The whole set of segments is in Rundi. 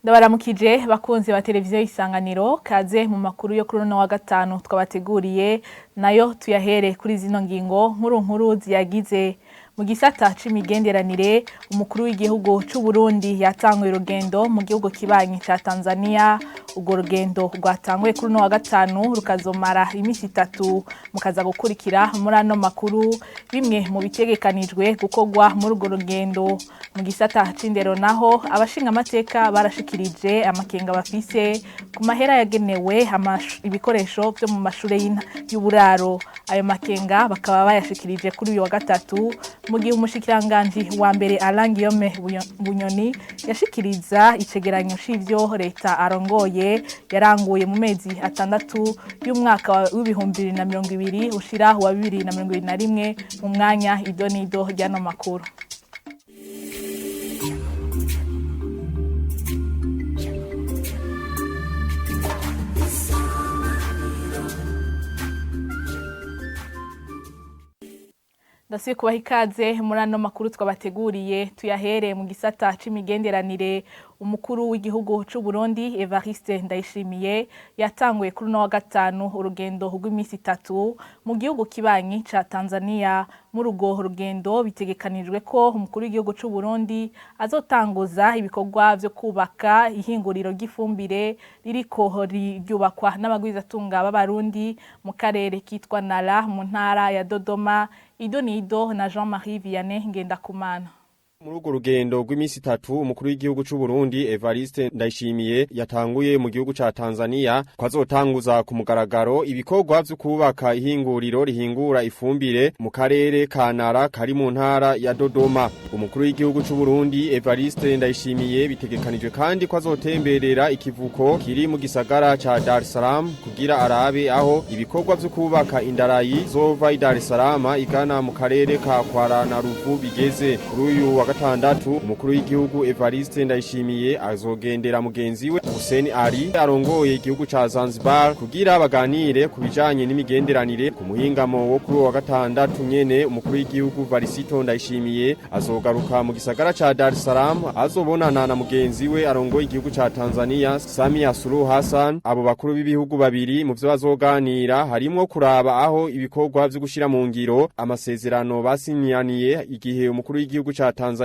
Ndabaramukije bakunzi ba televiziyo Isanganiro, kaze mu makuru yo kuri uno wa gatanu twabateguriye, nayo tuyahere kuri zino ngingo nkuru nkuru ziyagize. Mu gisata c'imigenderanire, umukuru w'igihugu c'u Burundi yatanguye urugendo mu gihugu kibanyi ca Tanzania. Urwo rugendo rwatanguye kuri uno wa gatanu rukazomara imisi itatu. Mukaza gukurikira muri ano makuru bimwe mu bitegekanijwe gukorwa muri urwo rugendo. Mu gisata c'indero naho, abashingamateka barashikirije amakenga bafise ku mahera yagenewe ibikoresho vyo mu mashure y'uburaro. Ayo makenga bakaba bayashikirije kuri uyu wa gatatu, mu gihe umushikiranganji wa mbere Alain Guillaume Bunyoni yashikiriza icegeranyo c'ivyo leta arongoye yaranguye mu mezi 6 y'umwaka w'ibihumbi bibiri na mirongo ibiri ushira wa 2021. Mu mwanya, idonido ry'ano makuru. Ndasubiye kubaha ikaze muri ano makuru twabateguriye, tuyahere mu gisata c'imigenderanire. Umukuru w'igihugu c'u Burundi Evariste Ndayishimiye yatanguye kuri uno wa gatanu urugendo rw'imisi itatu mu gihugu kibanyi ca Tanzania. Muri urwo rugendo bitegekanijwe ko umukuru w'igihugu c'u Burundi azotanguza ibikorwa vyo kubaka ihinguriro ry'ifumbire ririko ryubakwa n'abagwizatunga b'Abarundi mu karere kitwa Nala mu ntara ya Dodoma. Idonido na Jean-Marie Vianney Ngendakumana. Muri urwo rugendo rw'imisi itatu umukuru w'igihugu c'u Burundi Evariste Ndayishimiye yatanguye mu gihugu ca Tanzania, ko azotanguza ku mugaragaro ibikorwa vyo kubaka ihinguriro rihingura ifumbire mu karere ka Nara kari mu ntara ya Dodoma. Umukuru w'igihugu c'u Burundi Evariste Ndayishimiye bitegekanijwe kandi ko azotemberera ikivuko kiri mu gisagara ca Dar es Salaam kugira arabe aho ibikorwa vyo kubaka indarayi zova i Dar es Salaam igana mu karere ka Kwara na Ruvu bigeze. Kuri uyu wa gatandatu, umukuru w'igihugu Evariste Ndayishimiye azogendera mugenzi we Hussein Ali arongoye igihugu ca Zanzibar kugira baganire ku bijanye n'imigenderanire. Ku muhingamo wo kuri uwo wa gatandatu nyene, umukuru w'igihugu Varisito Ndayishimiye azogaruka mu gisagara ca Dar es Salaam, azobonana na mugenzi we arongoye igihugu ca Tanzania Samia Suluhu Hassan. Abo bakuru b'ibihugu babiri mu vyo bazoganira harimwo kuraba aho ibikorwa vyo gushira mu ngiro amasezerano basinyaniye igihe umukuru w'igihugu ca Tanzania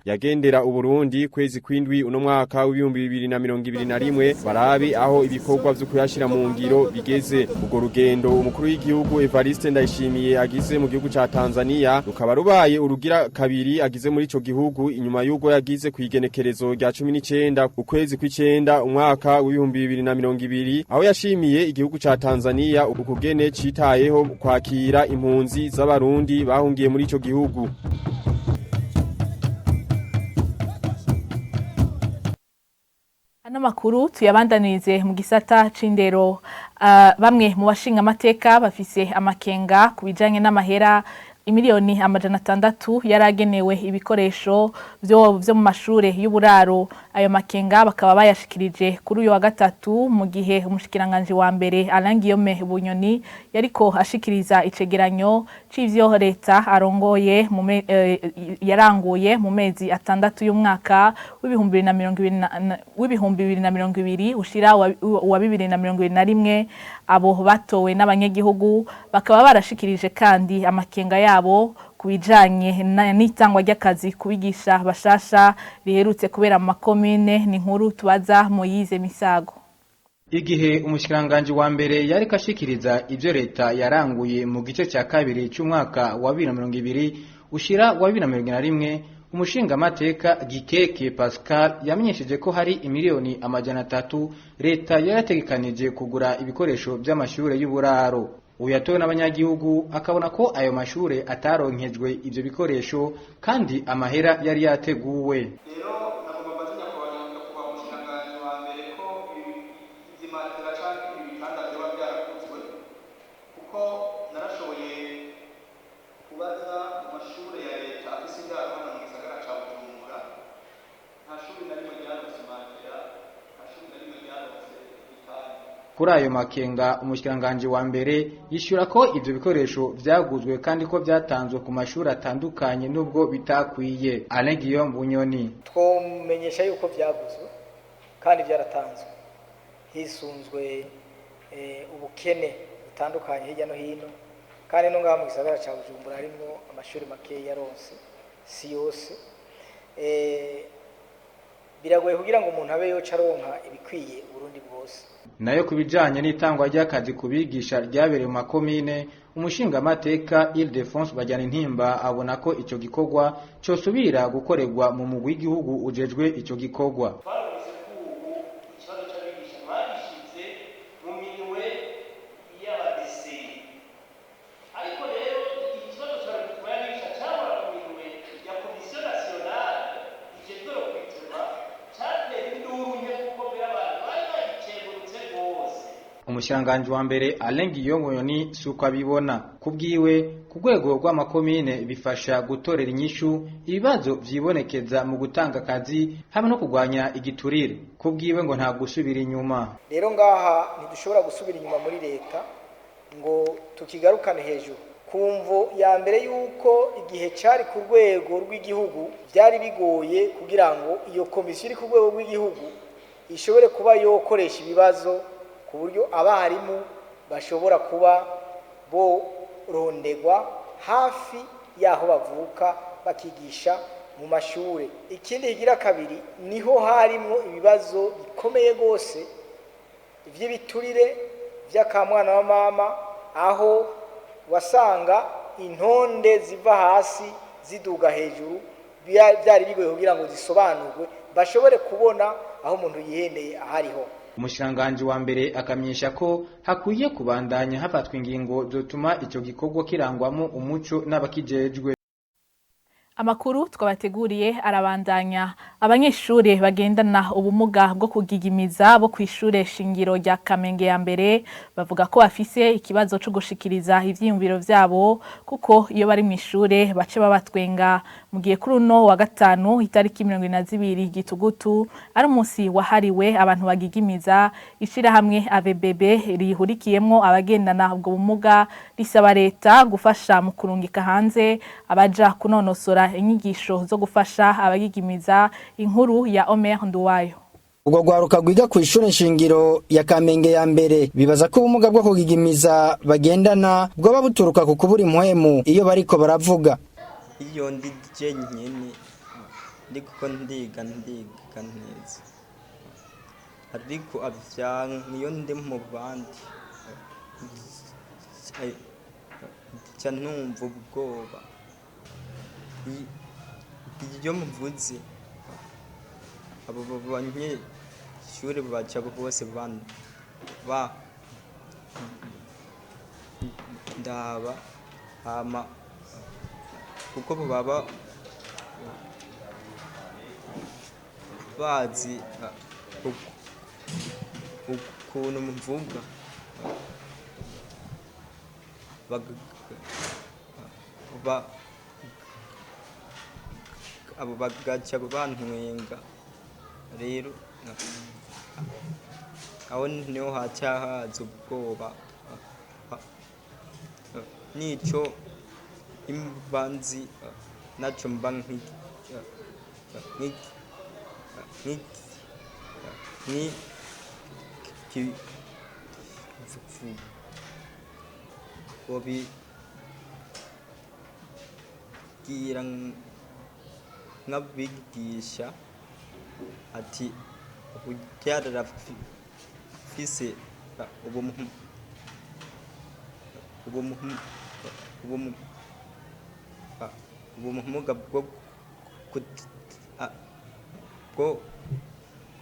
yagendera Uburundi kwezi kwindwi uno mwaka w'2021, barabe aho ibikorwa vyo kuyashira mu ngiro bigeze. Urwo rugendo umukuru w'igihugu Evariste Ndayishimiye agize mu gihugu ca Tanzania rukaba rubaye urugira kabiri agize muri ico gihugu, inyuma y'ugo yagize kwigenekerezo rya 19 ukwezi kw'icenda umwaka w'2020, aho yashimiye igihugu ca Tanzania ukugene citayeho kwakira impunzi z'Abarundi bahungiye muri ico gihugu. Ano makuru tuyabandanirize mu gisata c'indero. Bamwe mu bashinga amateka bafise amakenga ku bijanye n'amahera imiliyoni 600 yaragenewe ibikoresho vyo mu mashure y'uburaro. Ayo makenga bakaba bayashikirije kuri uyu wa gatatu, mu gihe umushikiranganji wa mbere Alain Guillaume Bunyoni yariko ashikiriza icegeranyo c'ivyo leta arongoye yaranguye mu mezi 6 y'umwaka w'2020 ushira wa 2021. Abo batowe n'abanyagihugu bakaba barashikirije kandi amakenga yabo ku bijanye n'itangwa ry'akazi kubigisha bashasha riherutse kubera mu makomine. Ni nkuru tubaza Moyize Misago. Igihe umushikiranganji wa mbere yariko ashikiriza ivyo leta yaranguye mu gice cya kabiri c'umwaka wa 2020 ushira wa 2021, umushingamateka Gikeke Pascal yamenyesheje ko hari imiliyoni 300 leta yarategekanije kugura ibikoresho by'amashure y'uburaro. Uyu yatowe n'abanyagihugu akabona ko ayo mashure ataronkejwe ivyo bikoresho kandi amahera yari yateguwe. Rero nagomba mbaze nyakubahwa umushikiranganji wa mbere ko izi matera canke ibi bitanda vyoba vyarakuzwe, kuko narashoboye kubaza mu mashure ya leta afise indaro hano mu gisagara ca Bujumbura, nta shuri na rimwe ryaronse matera, nta shuri na rimwe ryaronse igitanda. Kuri ayo makenga, umushikiranganji wa mbere yishura ko ivyo bikoresho vyaguzwe kandi ko vyatanzwe ku mashuri atandukanye nubwo bitakwiye. Alain Guillaume Bunyoni: Twomenyesha yuko vyaguzwe Kandi byaratanzwe hisunzwe ubukene butandukanye hirya no hino, kandi no ngaha mu gisagara ca Bujumbura harimwo amashuri makeya yaronse, si yose. Biragoye kugira ngo umuntu abe yoca aronka ibikwiye Burundi bwose. Nayo ku bijanye n'itangwa ry'akazi ku bigisha ryabereye mu makomine, umushingamateka Ildefonse Bajyanintimba abona ko ico gikorwa cosubira gukorerwa mu mugwi w'igihugu ujejwe ico gikorwa. Twarumvise ko ubu ikibazo cy'abigisha bagishize mu minwe y'abadeseri, ariko rero ikibazo cya recrutement y'abigisha cyahora mu minwe ya Commission nationale ijejwe recrutement, cyatera induru nke kuko mbere abantu bari bagikengurutse rwose. Umushikiranganji wa mbere Alain Guillaume Bunyoni suko abibona. Kubwiwe, ku rwego rw'amakomine bifasha gutorera inyishu ibibazo vyibonekeza mu gutanga akazi hamwe no kurwanya igiturire. Kubwiwe ngo nta gusubira inyuma. Rero ngaha ntidushobora gusubira inyuma muri leta ngo tukigarukane hejuru, ku mvo ya mbere yuko igihe cari ku rwego rw'igihugu byari bigoye kugira ngo iyo komisiyo iri ku rwego rw'igihugu ishobore kuba yokoresha ibibazo ku buryo abarimu bashobora kuba borondegwa hafi y'aho bavuka bakigisha mu mashure. Ikindi kigira kabiri, niho harimwo ibibazo bikomeye rwose vy'ibiturire vy'akamwana wa mama, aho wasanga intonde ziva hasi ziduga hejuru, byari bigoye kugira ngo zisobanurwe bashobore kubona aho umuntu yihendeye ahariho. Umushikiranganji wa mbere akamenyesha ko hakwiye kubandanya hafatwa ingingo zotuma ico gikorwa kirangwamo umuco n'abakijejwe. Amakuru twabateguriye arabandanya. Abanyeshure bagendana ubumuga bwo kugigimiza bo kw'ishure shingiro rya Kamenge ya mbere bavuga ko bafise ikibazo co gushikiriza ivyiyumviro vyabo, kuko iyo bari mw'ishure bace babatwenga. Mu gihe kuri uno wa gatanu itariki 22 Gitugutu ari umunsi wahariwe abantu bagigimiza, ishirahamwe AVBB rihurikiyemwo abagendana ubwo bumuga risaba leta gufasha mu kurungika hanze abaja kunonosora inyigisho zo gufasha abagigimiza. Inkuru ya Omer Nduwayo. Ubwo rwaruka rwiga ku ishure nshingiro ya Kamenge ya mbere bibaza ko ubumuga bwo kugigimiza bagendana bwoba buturuka ku kubura impwemu iyo bariko baravuga. Iyo ndi jenyine ndiko ndiga, ndiga neza, ariko iyo ndi mu bandi nca numva ubwoba. Iyo mvuze, abo banyeshure baca bose ba ndaba, hama kuko baba bazi ukuntu mvuga, abo bagaca bantwenga. Rero aho niho haca haza ubwoba, nico imba nzi naco mba nkikivuga bobibwira nk'abigisha ati burya arafise ubumuga bwo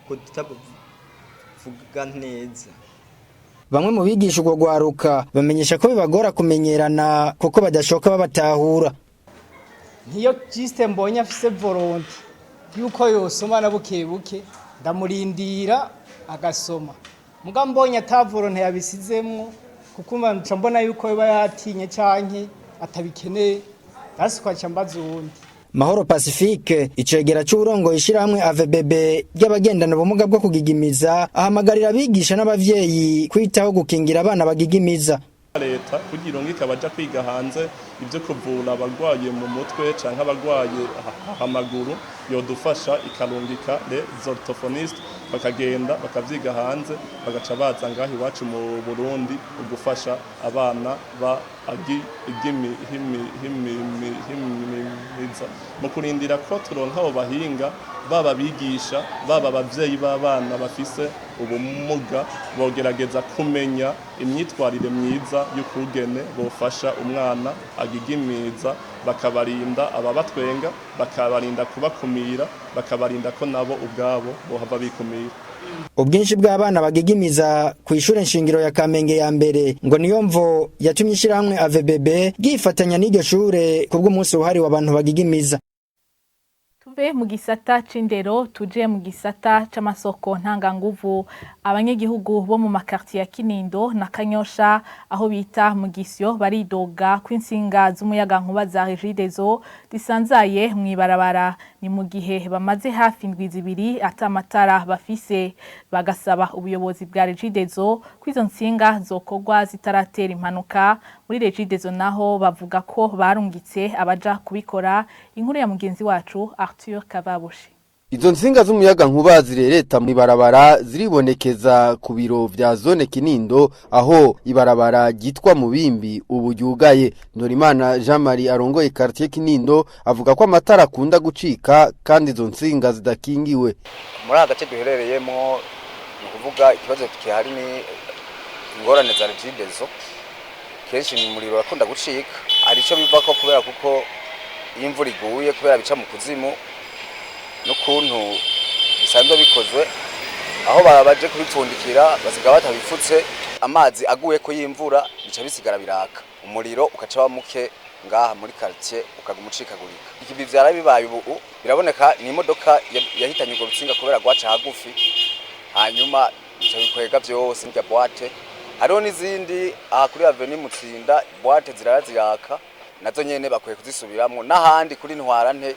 kutavuga neza. Bamwe mu bigisha urwo rwaruka bamenyesha ko bibagora kumenyerana kuko badashoka babatahura. Nk'iyo juste mbonye afise volonté yuko yosoma na buke buke, ndamurindira agasoma. Muga mbonye ata volonté yabisizemwo, kuko nca mbona yuko yoba yatinye canke atabikeneye, basi nca mbaza uwundi. Mahoro Pacifique, icegera c'uwurongoye ishirahamwe AVBB ry'abagendana ubumuga bwo kugigimiza, ahamagarira abigisha n'abavyeyi kwitaho gukingira abana bagigimiza. Leta kugira ngo ikabaja kwiga hanze Ibyo kuvura abarwaye mu mutwe canke abarwaye amaguru, yodufasha ikarungika les orthophonistes, bakagenda bakavyiga hanze, bagaca baza ngaho iwacu mu Burundi ugufasha abana ba himiza. Mu kurindira ko turonka abo bahinga, baba bigisha, baba abavyeyi b'abana bafise ubumuga, bogerageza kumenya imyitwarire myiza y'ukugene bofasha umwana agigimiza, bakabarinda ababatwenga, bakabarinda kubakumira, bakabarinda ko nabo ubwabo bohava bikumira. Ubwinshi bw'abana bagigimiza ku ishure nshingiro ya Kamenge ya mbere ngo niyo mvo yatumye ishyirahamwe AVBB ryifatanya n'iryo shure kubw'umunsi wahariwe abantu bagigimiza. Tuve mu gisata c'indero tuje mu gisata c'amasoko ntanganguvu. Abanyagihugu bo mu makartier ya Kinindo na Kanyosha, aho bita mu Gisyo, baridoga ko insinga z'umuyagankuba za Regideso zisanzaye mw'ibarabara. Ni mu gihe bamaze hafi indwi 2 ata matara bafise, bagasaba ubuyobozi bwa Regideso ko izo nsinga zokorwa zitaratera impanuka. Muri Regideso naho bavuga ko barungitse abaja kubikora. Inkuru ya mugenzi wacu Arthur Kavabushi. Izo nsinga z'umuyaga nkuba zirereta mw'ibarabara ziribonekeza ku biro vya zone Kinindo, aho ibarabara ryitwa Mubimbi ubu ryugaye. Ndorimana Jean Marie arongoye quartier Kinindo avuga ko amatara akunda gucika kandi izo nsinga zidakingiwe. Muri aka gace duherereyemo, ni ukuvuga ikibazo gihari ni ingorane za Regideso. Kenshi umuriro urakunda gucika, hari ico bivako kubera kuko iyo imvura iguye, kubera bica mu kuzimu n'ukuntu bisanzwe bikozwe, aho baje kubipfundikira basiga batabipfutse, amazi aguye ko y'imvura bica bisigara biraka, umuriro ukaca wa muke ngaha muri quartier, ukaguma ucikagurika. Ibi vyara bibaye ubu biraboneka ni imodoka yahitanye urwo rutsinga kubera rwaca hagufi, hanyuma bica bikwega vyose n'irya boîte. Hariho n'izindi aha kuri Avenue Mutsinda, boîte zirara ziraka, nazo nyene bakwiye kuzisubiramwo. N'ahandi kuri Ntwarante,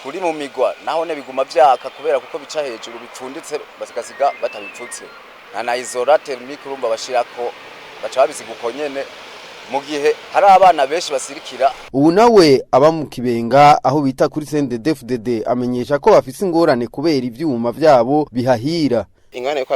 kuri mu migwa, naho ne biguma vyaka kubera kuko bica hejuru bipfunditse, basigasiga batabipfutse, nta na isolant thermique urumva bashirako, baca babisiga uko nyene, mu gihe hari abana benshi basirikira. Ubu nawe aba mu Kibenga, aho bita kuri CNDD-FDD, amenyesha ko bafise ingorane kubera ivyuma vyabo bihahira. Ingorane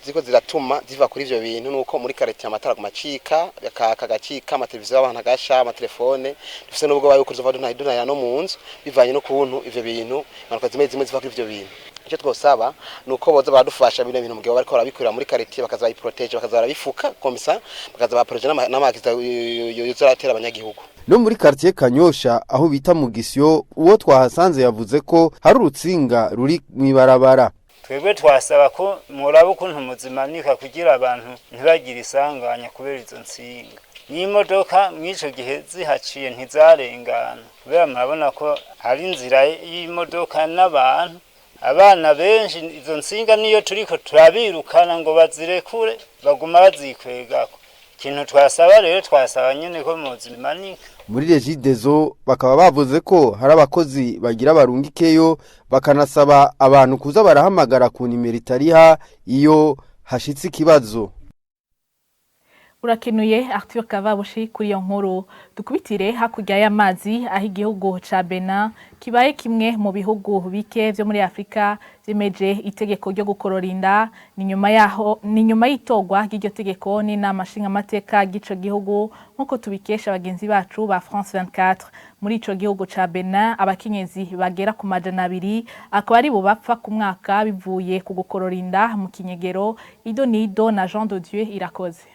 ziko ziratuma ziva kuri ivyo bintu nuko muri quartier amatara aguma acika, akaka agacika, amateleviziyo abantu agasha, amatelefone. Dufise n'ubwoba yuko tuzova dunahira no mu nzu, bivanye n'ukuntu ivyo bintu, impanuka zimwe zimwe ziva kuri ivyo bintu. Icyo twosaba nuko boza baradufasha bino bintu mu gihe bariko barabikorera muri quartier, bakaza bayiprotéger, bakaza barabifuka comme ça, bakaza baprotéger n'amakiza yoza aratera abanyagihugu. No muri quartier Kanyosha, aho bita mu Gisyo, uwo twahasanze yavuze ko hari urutsinga ruri mw'ibarabara. Twebwe twasaba ko muraba ukuntu muzimanika kugira abantu ntibagire isanganya kubera izo nsinga. N'imodoka mw'ico gihe zihaciye ntizarengana, kubera murabona ko hari inzira y'imodoka n'abantu, abana benshi. Izo nsinga niyo turiko turabirukana ngo bazirekure, baguma bazikwegako. Ikintu twasaba rero, twasaba nyene ko muzimanika. Muri Regideso bakaba bavuze ko hari abakozi bagira barungikeyo, bakanasaba abantu kuza barahamagara ku nimero itariha iyo hashitse ikibazo. Urakenuye Arthur Kavabushi kuri iyo nkuru. Dukubitire hakurya y'amazi, aho igihugu ca Benin kibaye kimwe mu bihugu bike vyo muri Afrika vyemeje itegeko ryo gukorora inda. Ni nyuma yaho, ni nyuma y'itorwa ry'iryo tegeko n'inama nshingamateka ry'ico gihugu, nk'uko tubikesha bagenzi bacu ba France 24. Muri ico gihugu ca Benin, abakenyezi bagera ku 200 akaba ari bo bapfa ku mwaka bivuye ku gukorora inda mu kinyegero. Ido Nido na Jean de Dieu Irakoze.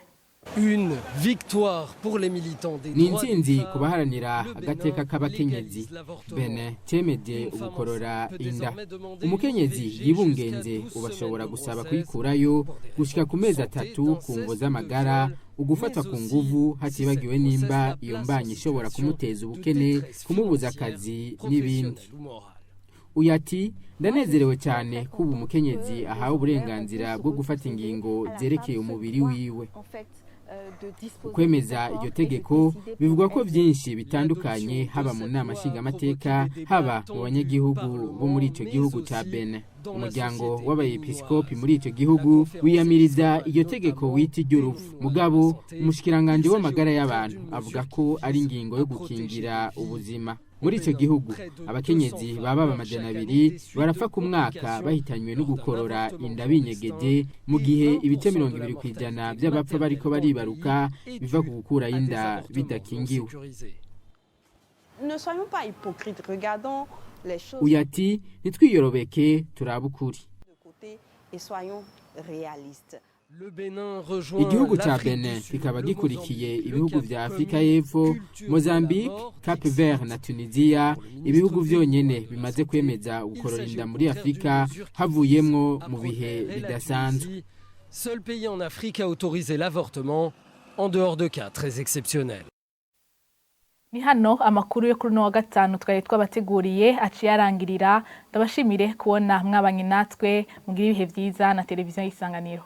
Une victoire pour les militants des Ni intsinzi ku baharanira agateka k'abakenyezi. Benin cyemeje ugukorora inda. Umukenyezi yibungenze ubu ashobora gusaba kuyikurayo gushika ku mezi 3 ku mvo z'amagara, ugufatwa ku nguvu, hatibagiwe nimba iyo mbanyi ishobora kumuteza ubukene, kumubuza akazi n'ibindi. Uyu ati: "Ndanezerewe cyane ko ubu umukenyezi ahawe uburenganzira bwo gufata ingingo zerekeye umubiri wiwe." Ukwemeza iryo tegeko bivugwa ko vyinshi bitandukanye, haba mu nama nshingamateka, haba mu banyagihugu bo muri ico gihugu ca Benin. Umuryango w'abayepiskopi muri ico gihugu wiyamiriza iryo tegeko wita iry'urupfu, mugabo umushikiranganji w'amagara y'abantu avuga ko ari ingingo yo gukingira ubuzima. Muri ico gihugu abakenyezi baba 200 barapfa ku mwaka bahitanywe no gukorora inda binyegeje, mu gihe ibice 20% vy'abapfa bariko baribaruka biva ku gukurayo inda bidakingiwe. Ne soyons pas hypocrites, regardons les choses Uyu ati: "Ntitwiyorobeke, turabe ukuri." de côté et soyons réalistes. Igihugu ca Benin kikaba gikurikiye ibihugu vya Afrika y'Epfo, Mozambique, Cape Vert na Tunisia, ibihugu vyonyene bimaze kwemeza gukorora inda muri Afrika havuyemwo mu bihe bidasanzwe. Seul pays en Afrique à autoriser l'avortement en dehors de cas très exceptionnels. Ni hano amakuru yo kuri uno wa gatanu twari twabateguriye aciye arangirira. Ndabashimire kubona mwabanye natwe. Mugire ibihe vyiza na Televiziyo y'Isanganiro.